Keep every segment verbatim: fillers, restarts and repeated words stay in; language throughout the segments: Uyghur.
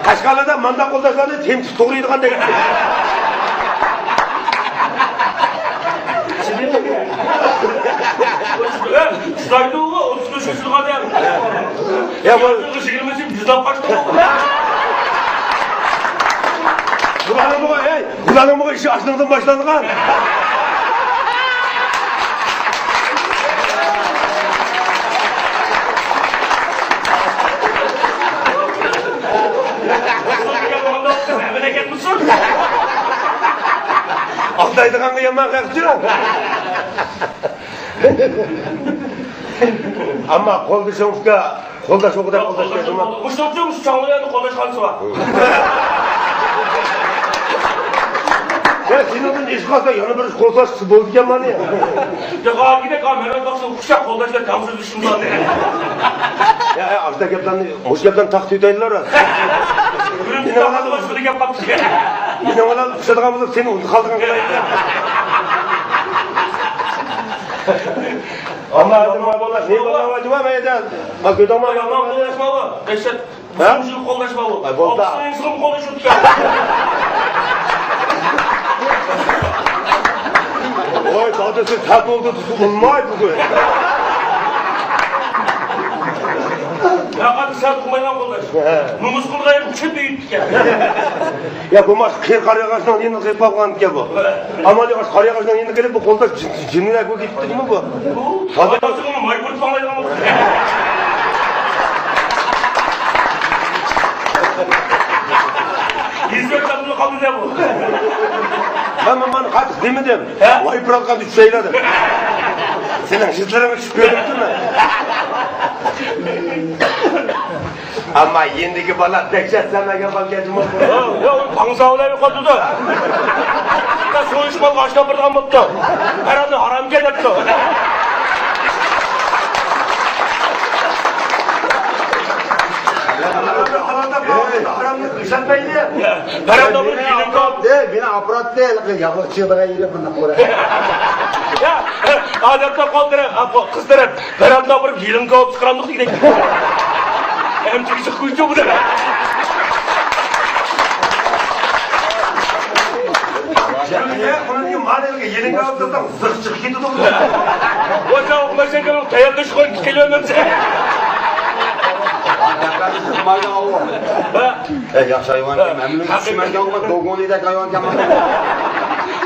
قەشقەرلەردە مانداق قولداشلارنى تېمىتىپ توغرىيدىغان دەيدۇ. چىدايدۇ، ئوتتۇز بەش ياشلىق ئادەم. يا، بۇ يىگىرمە يۈزلەپ قاچتى. بۇلارنىڭ بۇ، ئەي، بۇلارنىڭ بۇ ئىشى ئاشۇنىڭدىن باشلانغان. ئالدايدىغانغا يامان قاقچى. ئەمما قولدىشىڭ ئۇكا، قولداش ئوقۇدا قولداش بەردىمۇ؟ مۇشۇنىڭ ئۈچۈن مۇشۇ چاڭلىيانىڭ قولداش خانىسى بار. يا، سېنىڭدىن ئېشىپ قالسا يەنە بىر قولداش بولىدىكەن مانا. يا، قاقىدەك، ھا، مەمەت باقسا قۇشاق قولداش بىلەن تەڭ سۆزلىشىمىز لازىم. يا، يا، ئاشۇنداق گەپلەرنى، مۇشۇ گەپلەرنى تاقا تۈتەيلىلەر. ئۈرۈمچىدە ھازىر باشقا گەپ قاپتۇ. مېنىڭ بىلەن ئۇچرىشىدىغان بولسا سېنى ئۇنتۇپ قالىدىغان قىلاي. ئەمما ھازىر ما بولا، نېمە بولا، ۋاجىۋا مەيدە. ما كۆتۈڭ ما يامان قولداشما بۇ. دەھشەت. ھە؟ ئۈچىنچى قولداشما بۇ. ئاي، بولدى. ئالتىنچى قولداش. ۋاي، دادىسى تەپ بولدى، تۇتۇلماي بۈگۈن. پەقەت سەل قىلمايدىغان قولداش. ھە. نومۇس قىلغان چۆپ ئۆيۈپتىكەن. يا، بۇ ماش قېرى قارىياغاچنىڭ يېنىغا قېلىپ قالغان ئىكەن بۇ. ئامال يوق، قارىياغاچنىڭ يېنىغا كېلىپ، بۇ قولداش جىن-، جىننىدەك بولۇپ كېتىپتىكەنمۇ بۇ؟ بۇ ھازىر ماي بۇرۇتۇپ ئاڭلايدىغان بولدى. يۈز بەش تامدىن قالدى دە بۇ. مەن مانا قاتتىق دېمىدىم. ھە؟ ۋايپىراتقان چۈشەيلا دەپ. سېنىڭ ھېسلىرىڭنى چۈشۈپ كۆردۈمتىمەن. ئەمما يېنىدىكى بالا دەھشەت سەنەگە بالىكەن جۇمۇ. يا، يا، ئۇ پاڭزا بىلەن يوقاپتۇ-دە. يا، سويۇش مالغا ئاشلاپ بېرىدىغان بوپتۇ. ھەرھالدا ھارامكەن دەپتۇ. ھارامنى ئىشلەتمەيلى. يا، بەرەمدە بىر گېلىنكوپ. ئەي، مېنى ئاپپاراتتى، ياغلىق چىغىدىغان يېرى بۇنداق بولار. يا، ئادەتتە قول تەرەپ، قىز تەرەپ. بەرەمدە بىر يېلىنكا ئوت چىقىرامدۇق دېگىدەك. ئەمچىكى چىققۇچە بۇ دەپ. يېلىنكا ئوت چىقساڭ زىق چىقىپ كېتىدۇ بۇ. ۋاي، سەن ئۇقمايسەنكەن، تەييارلىشىپ قويۇپ كېلىۋەرمەمسەن. ھە؟ ئەي، ياخشى ھايۋانكەن، ھەممىنىڭ چۈشىمەنكەن، دوگونىدەك ھايۋانكەن.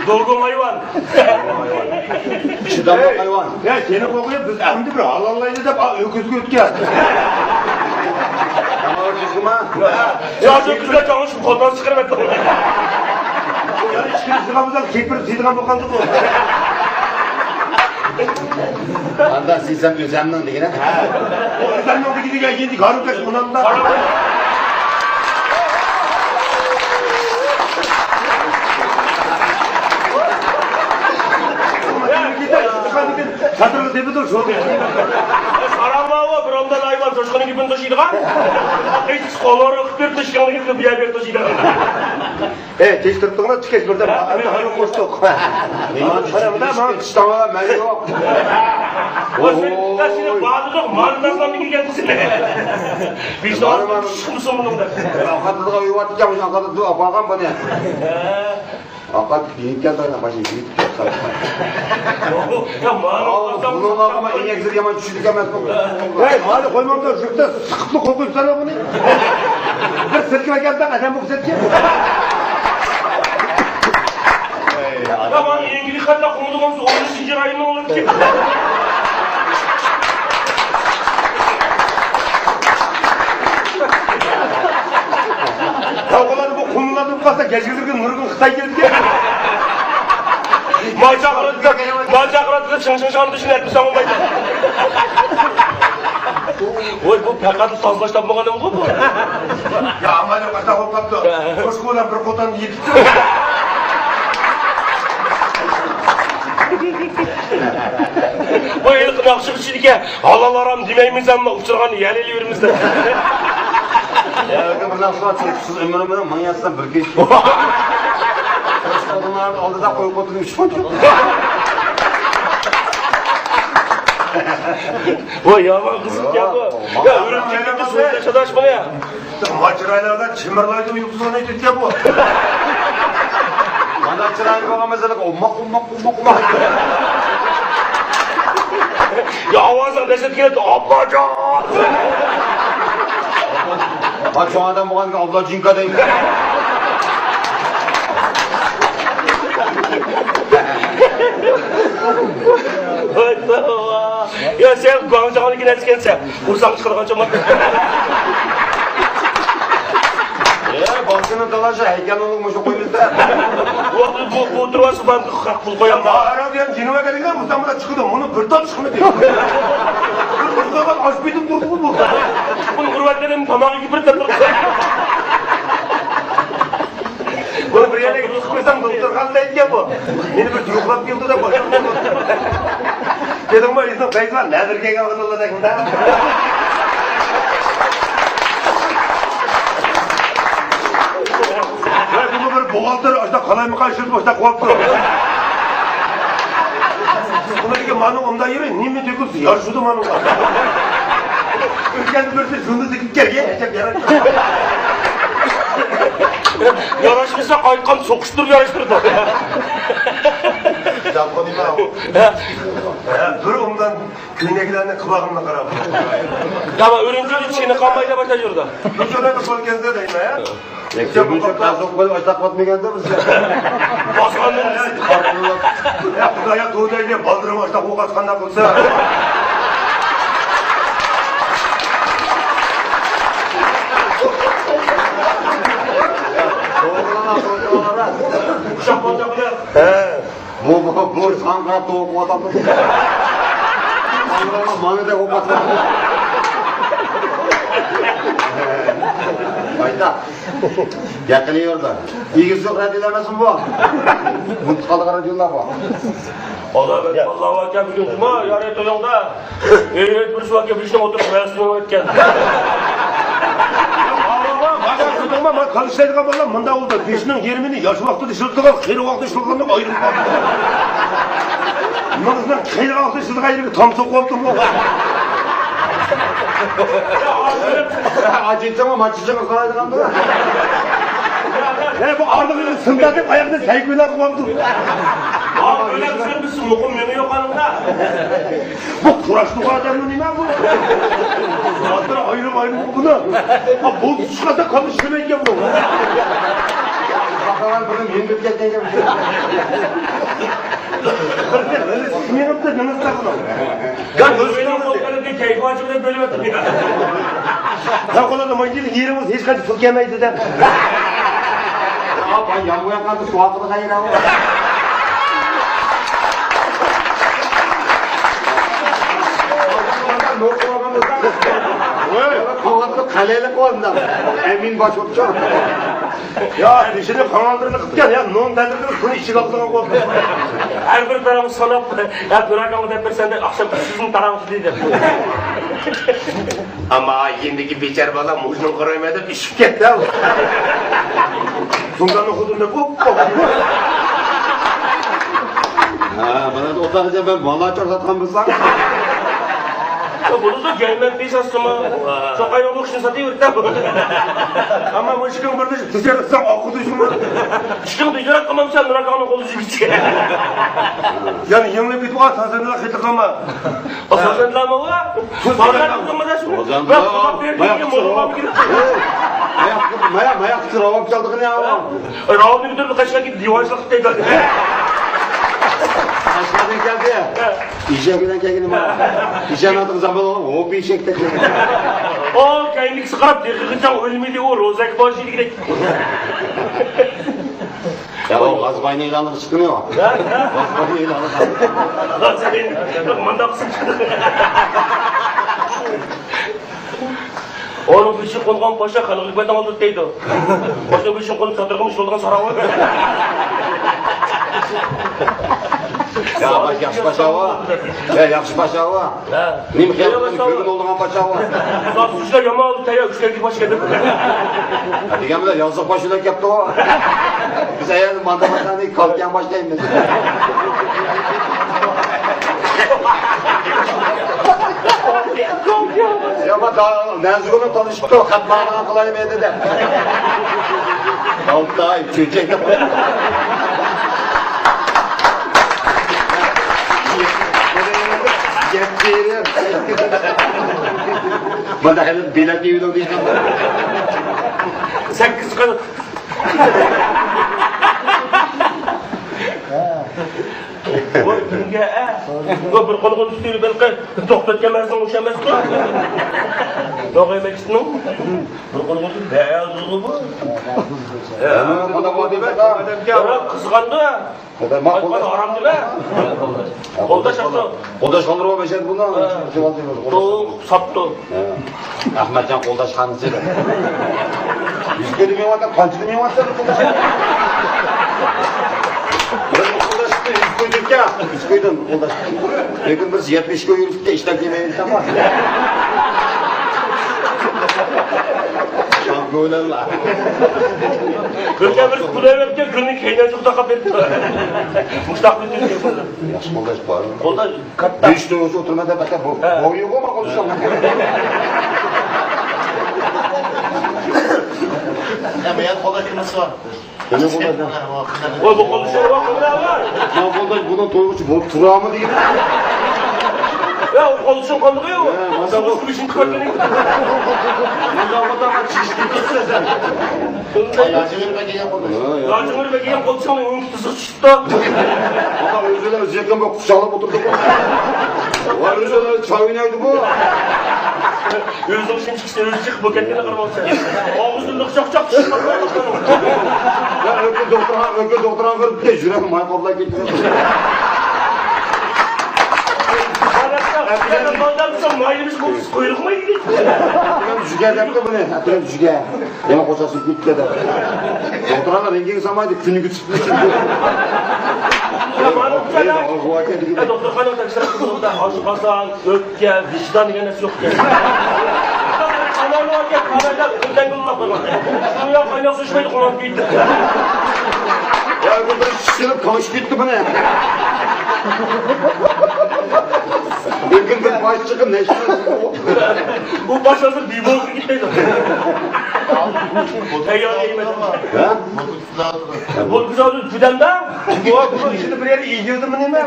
دوگون ھايۋان. چىداملىق ھايۋان. يا، سېنى قوغۇيۇپ، بىز ئەمدى بىر ھالاللايلى دەپ، ئا، ئۆكۈزگە ئۆتكەن. يامان ئۆكۈزگىما؟ يا، شۇ ئۆكۈزگە چاڭلىشىپ، قوتان چىقىرىۋەتتىڭ. يا، ئىچكىرى سىغامىزدا كېپىر سىيدىغان بولغاندىغۇ. ئاندا سىيسەم ئۆزەمنىڭ دېگىنە. ھە. ئۆزەمنىڭ دېگىنىگە يېدى، غارىب بەش ئۇنامدا. چاتىرىغا تېپىدۇ، شۇ. ساراڭ بار، بىر ئومدان ھايۋان، توشقىنى گېپىنى توشۇيدىغان. قىز قوللىرى قىپىر توشقىنى گېپىنى بۇ يەرگە توشۇيدىغان. ئەي، تېز تۇرۇپتۇڭلار، تىكەش بىردەم ئەمدى ھايۋان قوشتۇق. مېھمان چۈشتى، چۈشتى، چۈشتى، مەن يوق. بارلىق مارىداسلارنى كىرگەن. بىز ئاقاتىدىغان ئۆي بار ئىكەن، مۇشۇ ئاقاتىدىغان ئاپارغان بۇنى. ئاقات يېنىپ كەلدى، باشىنى يېنىپ كەلدى. بۇنىڭغا ئەڭەكسىز يامان چۈشىدىكەن ئەمەسمۇ. ھەي، مانا قويمامدا، جۈپتە سىقىپلا قويۇپسەن بۇنى. بىر سىركىپ ئەكەلسەڭ، ئادەم بولۇپ كېتىدىكەن. يا، مانا ئىنگلىز خەتلەر قويۇلغان سوئالنى شىنجاڭ رايونىنىڭ ئولتۇرۇپ كەتتى. يا، ئۇلار بۇ قۇملارنى قالسا، كەچكۈزۈرگە نۇرغۇن خىتاي كېلىدىكەن. ماچاقىراتقا، ماچاقىراتقا شىڭ شىڭ شاڭ دېشىنى ئەتمىسەڭ بولمايدۇ. ۋوي، بۇ پەقەت تازىلاش تاپمىغانىمغۇ بۇ؟ يا، ئامال يوق، ئاشۇنداق بولۇپ قاپتۇ. ھە. قوشقا بىلەن بىر قوتان يېتىپتۇ. بۇ ھېلىقى ناخشا ئىچىدىكەن. ھالال ھارام دېمەيمىز، ئەمما ئۇچرىغاندا يەنە ئېلىۋېرىمىز دەپ. يا، بىر ناخشا بار، سىز ئۆمرۈمنى مىڭ يازسام بىر كۈن. قوشقا ئالدىدا قوي قوتىنى ئۈچ قوتۇن. ۋاي، يامان قىز ئىكەن بۇ. يا، ئۈرۈمچىگە كەتتى، سوزۇلۇش ئاداش بۇنى. ماچىرايلاردا چىمىرلايدۇ، يۇلتۇزغا نېتىپ كەپ بۇ. مانا چىرايى بولغان مەسىلە، ئوماق، ئوماق، ئوماق، ئوماق. يا، ئاۋازىڭ دەھشەت كېلەتتى، ئابلاجان. ھا، چوڭ ئادەم بولغانكەن، ئابلاجىنكا دەيمەن. ۋاي، توۋا. يا، سەن گۇاڭجاڭدىكى نەرسە ئىكەنسەن. قورساق چىقىدىغان چوماق. ئە، باغچىنى تالاشا، ھەيكەلنى مۇشۇ قويمىسا. بۇ، بۇ، بۇ، بۇ تۇرۇۋاتسا، بانكا پۇل قويامدا. ئەرەب يەنە جىنىۋەگەن ئىكەن، مۇشۇنداق چىقىدۇ. مۇنى بىر تال چىقمىدى. بىر، بىر تال ئاش بېتىم تۇردىغۇ بۇ. بۇنى ئۇرۇۋەتكەن تاماقى بىر تال تۇردى. بۇنى بىر يەرگە تۇتۇپ قويساڭ، دوختۇرخانا دەيدىكەن بۇ. مېنى بىر يوقلاپ كېلىدۇ دەپ قويساڭ. دېدىڭمۇ، ئۆزۈڭ پەيزىۋار، نەدىر كەلگەن ئادەملەردەك. ۋە بۇنى بىر بوغالتىر ئاشۇنداق قالايمىقان ئىشلىتىپ ئاشۇنداق قىلىۋاپتۇ. بۇنىڭدىكى مانا ئۇنداق يېرى نېمە تۆكۈلسە يارىشىدۇ مانىڭغا. ئۆتكەندە بىرسى زۇندىدىكى كەلگەن ئەجەب يارايدۇ. ياراشمىسا قايتقان سوقۇشتۇرۇپ ياراشتۇرىدۇ. ھە، بىر ئومدان كۆينەكلەرنى قىلىۋالغىنىمغا قاراپ. يا، ئۈرۈمچىدە چېنىقالمايدۇ باشقا يەردە. بىر جۈرە قىلىپ كەلسە دەيمەن، ھە؟ يەككە بىر چاپلىق قويۇپ ئاشتاق قاتمىغاندا بىز. باسقاندىن. يا، خۇدايا، توۋا دەيلى، بالدۇرۇم ئاشتاق ئوقاتقاندا قىلسا. ئۇششاق بالدۇرۇم. ھە. بۇ، بۇ، بۇ ساڭا قاراپ توۋا قىلىۋاتامدۇ؟ ماڭا دەپ ئوقۇۋاتامدۇ؟ بايتاق. يېقىنى يوردا. ئىگىسى يوق رەدىيلەر ئەمەسمۇ بۇ؟ ئۇنتۇپ قالدى رەدىيلار بۇ. ئاللاھۇ ئەكبەر، ئاللاھۇ ئەكبەر، بۈگۈن جۈمە، يارى تويۇڭدا. ئەي، بىر سوئال گەپلىشىشنىڭ ئوتتۇرىسى مەسىلە ئۆتكەن. مانا كۆردۈڭمۇ، مانا كالىشلايدىغان بالىلار مۇنداق بولدى. بېشىنىڭ يېرىمىنى ياش ۋاقتىدا ئىشلىتىدىغان، قېرى ۋاقتىدا ئىشلىتىدىغاندىن ئايرىلىپ قالدى. مېڭىسىنىڭ قېرى ۋاقتىدا ئىشلىتىدىغان يېرىگە تام سوقۇۋاپتۇ بۇ. ئاچىچىڭ، ماچىچىڭ قارايدىغاندۇ. ھە، بۇ ئارىلىقىنى سىندىرىپ ئاياغىنى سەگىۋېلەپ قويۇپتۇ. بۇ قۇراشلىق ئادەممۇ نېمە بۇ؟ باتۇر ئايرىم ئايرىم بۇنى. بۇ چىققاندا قانداق ئىشلىمەيدىكەن بۇ؟ باقىغان بىرنى مېڭىپ كەتكەن گەپ. بىر مېڭىپتۇ، نېمىسى بۇنىڭ؟ يا، ئۆزىنىڭ قوللىرىنى كەيپى ئاچىغىنى بۆلۈۋەتتىم يا. ھە، قولىدا مايدىن يېرىڭىز ھېچقاچان پۇل كەلمەيدۇ دەپ. يا، باي، يامغۇر ياغقاندا سۇ ئاقىدىغان يېرى بار. قاۋاتلىق قەلەيلىك ئورنىدا. ئەمىن باش بوپچۇ. يا، بېشىنى قاڭالدىرىنى قىپتىكەن، يا، نون تەندۈرىنى كۈنى ئىچىگە ئاپسىغان قويۇپ. ھەر بىر تاراڭنى ساناپ، يا، بىر ئاكاڭغا دەپ بەرسەم دە، ئاخشام ئۈچ يۈز مىڭ تاراڭ چىدىدى دەپ. ئەمما يېنىدىكى بىچارە بالا مۇشۇنىڭ قارايمەن دەپ ئىششىپ كەتتى. سۇڭگاننىڭ خوتۇنى دەپ، ئوپ، ئوپ. ھە، مانا ئوتاقچە مەن بالا چاقلاتقان بولساڭ. بۇنىڭدا جەيمەت بىساسىمۇ، چوقاينىڭ ئوخشىشىنى ساتىۋېرىپتۇ. ئەمما مۇشۇ كۈن بىر تىجارەت قىلساڭ، ئاقىدۇ شۇمۇ. ئىشقىلىپ تىجارەت قىلمامسەن، نۇر ئاكاڭنىڭ قولىدا يۈرگۈچى. يەنە يېڭىلىپ كېتىپ، ئا، تازىنىلا خېتى قالما. ئا، تازىنىلامۇ بۇ؟ تازىنىلا قىلمىدا شۇ. تازىنىلا. ماياق، ماياق، ماياق، ماياق، ماياق، راۋاب چالدىغىنى يا. راۋابنى كۆتۈرۈپ قاچقان كېيىن دىۋانچىلىق دەيدۇ. قاچقاندىن كەلدى. ئىشەك بىلەن كەلگىنى مانا. ئىشەك ئاتىغا زامبال بولغان، ھوپ ئىشەك دەپ. ئۇ كەينىگىسى قاراپ، تېخىچە ئۆلمىدى، ئۇ روزاكى باشلىدى دېگۈدەك. يا، ئۇ غازباينىڭ ئېلانىغا چىقتىمۇ يوق؟ ھە؟ غازباينىڭ ئېلانىغا. غازباي، مۇنداق قىسىم چىقتى. ئۇنىڭ بېشى قونغان پاشا خەلقىگە بەدەڭ ئالدى دەيدۇ. پاشا بېشى قونۇپ تاتىرىغىمۇ شۇلىغان ساراڭ. يا، ياخشى پاشا بۇ. يا، ياخشى پاشا بۇ. ھە. نېمە خىيال قىلىپ كۆرگەن بولىدىغان پاشا بۇ. ساتقۇچىلار يامان ئالدى، تەييار ئۈچ كەلگۈ پاشا كەلدى. دېگەن بىلەن يازلىق پاشا بىلەن كەپتۇ. بىز ئەيەردە ماندا پاشانى كالتىيان باشلايمىز. يا ما نەزۇگۇلنىڭ تونۇشۇپتۇ، خەت بارغان قىلايمەن دېدى. ئالتاي چۆچەك. يەتتە يېرىم. بۇنداق قىلىپ بېلەت يېيىۋېلىڭ دېگەن. سەككىز قىل. ۋاي، كۈنگە، ئە. ۋاي، بىر قولىغا تۇتۇۋېلىپ ھېلىقى دوختۇر كەمەرسىنىڭ ئوخشاش ئەمەسقۇ؟ نوغاي مەكىتنىڭ بىر قولىغا تۇتۇپ، بەزىغۇ بۇ. ئەمما قانداق بولدى بە؟ ئادەمگە قىزغاندۇ. ما قولداش. ئايتقان ھارام دېمە. قولداش ئاپتۇ. قولداش قالدۇرۇپ بەشەر بۇنى. ھە. توق ساپتۇ. ھە. ئەخمەتجان قولداش خانىسى. يۈز كويدىن مېڭىۋاتقان، قانچىدىن مېڭىۋاتقان قولداش؟ بىز قولداش يۈز كويدىن، يۈز كويدىن قولداش. لېكىن بىز يەتمىش كوي يۈرۈپ كېتىپ ئىشلەپ كېلمەيمىز تاپا. شامپۇيونلار. بىرگە بىر كۈلەۋەتكەن كۈننى كەينىدىن تاقاپ بېرىپتۇ. مۇشتاق بىلدۈرگەن. ياخشى قولداش بار. قولداش كاتتا. بېشى تۆۋەنسى ئولتۇرما دەپ ئەتە بۇ. ھە. بويىغۇ ما قولدىشىڭ. يا، مەن قولداش كىمسى بار؟ سېنىڭ قولداش. ۋاي، بۇ قولدىشىڭ بار، قولداش بار. مانا قولداش بۇنىڭ تويغۇچى بولۇپ تۇرامۇ دېگەن. يا، قولدىشىڭ قانداق يا؟ ھە، مانا بۇ. مانا بۇ. مانا بۇ. ھە، يا. لاجىڭىر بەگ دېگەن قولدىشىڭنى ئۆڭ تىزىق چۈشۈپتۇ. ئاپا ئۆزىلا ئۆزى يېقىن بۇ قۇچاقلاپ ئولتۇردى بۇ. ۋاي ئۆزىلا چاي ئوينايدۇ بۇ. ئۆزىنىڭ شۇنچىكىسى ئۆزى چىقىپ بولۇپ كەتكەننى قارىماقچى. ئاغزىدىن لىق چاقچاق چىقىپ قالغان. يا ئۆكۈر دوختۇرغا، ئۆكۈر دوختۇرغا كىرىپ كېتىپ يۈرەك ماي قاپلاپ كېتىپ. مايلىمىش قويۇقمايدۇ. جۈگە دەپتۇ بۇنى. جۈگە. يەنە قوشاسىز كېتىپ كېتىدۇ. دوختۇرلار رېنتگېنگە سالمايدۇ، كۈنىگە تۇتۇپ. يا، مانا بۇ يەردە، يا، دوختۇرخانىغا تەكشۈرۈپ تۇرۇڭدا، ئاشقازان، ئۆپكە، ۋىجدان دېگەن نەرسە يوق ئىكەن. قانايلى باركەن، قانايلى بىردەم بولماق بولغان. شۇ ياق قايناق سۇ ئىچمەيدۇ، قونۇپ كېتىپتۇ. يا، بۇ بىر شىشىرىپ، قاۋىشىپ كېتىپتۇ بۇنى. لېكىن بىر باش چىقىپ، نەشتە. بۇ باش ھازىر بىبولغا كېتەيدۇ. تەييار يەيمەن. ھە؟ بولكا زاۋۇتى جۈدەمدە؟ بۇ، بۇنىڭ ئىچىدە بىر يەردە ئېگىلدىمۇ نېمە؟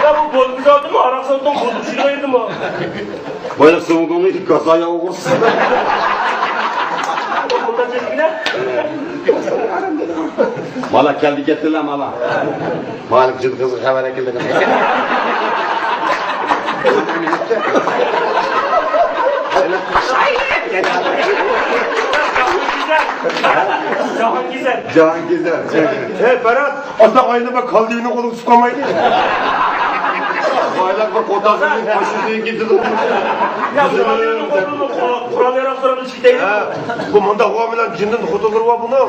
يا، بۇ بولكا زاۋۇتىمۇ، ھاراق زاۋۇتىنىڭ بولكىسى ئېگىلدىمۇ؟ بايلىق سوڭدۇڭنى كاسا ياۋغۇرسىز. مالا كەلدى كەتتىلە مالا. مالىك جىن قىزغا خەۋەر ئەكېلىدىغان. جاھانگېزەر. جاھانگېزەر. ھەي، پەرھات، ئاشۇنداق ئايلىنىپ كالدىنى قولىغا تۇتۇپ قالمايدۇ. بايلار بىر قوتاسىنى ماشىنىدىن كېتىدۇ. يا، قورال ياراقلىرىنى چىقىتايلى. ھە، بۇ مۇنداق بولغان بىلەن جىندىن خوتۇنلىرى بار بۇنىڭ.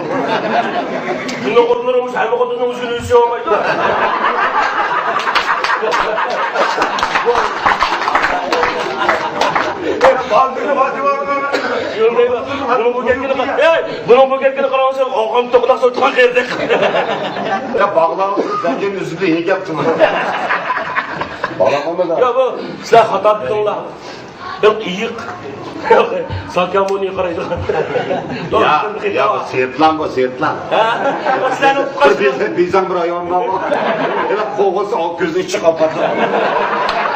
جىندىن خوتۇنلىرى بولمىسا، ھەممە خوتۇننىڭ ئۆزىنى ئۆزى سۆيەلمەيدۇ. بۇنىڭ بۇ گەپكىنى قا-، ئەي، بۇنىڭ بۇ گەپكىنى قاراڭسەن، ئاغام توقناق سوتقان قېرىدەك. يا، باغلاڭ، زەنجىرنى ئۈزۈپ ھېكەپ قىلما. بالا قالمىدى. يا، بۇ سىلەر خاتا دېدىڭلار. بىر ئېيىق. ساكامونى قارايدۇ. يا، يا، بۇ سىرتلان، بۇ سىرتلان. ھە؟ سىلەرنى ئۇققان بىزاڭ بىر ھايۋان بار بۇ. يەنە قوغۇلسا، ئاۋۇ كۆزىنى چىقىپ قاپاتىدۇ.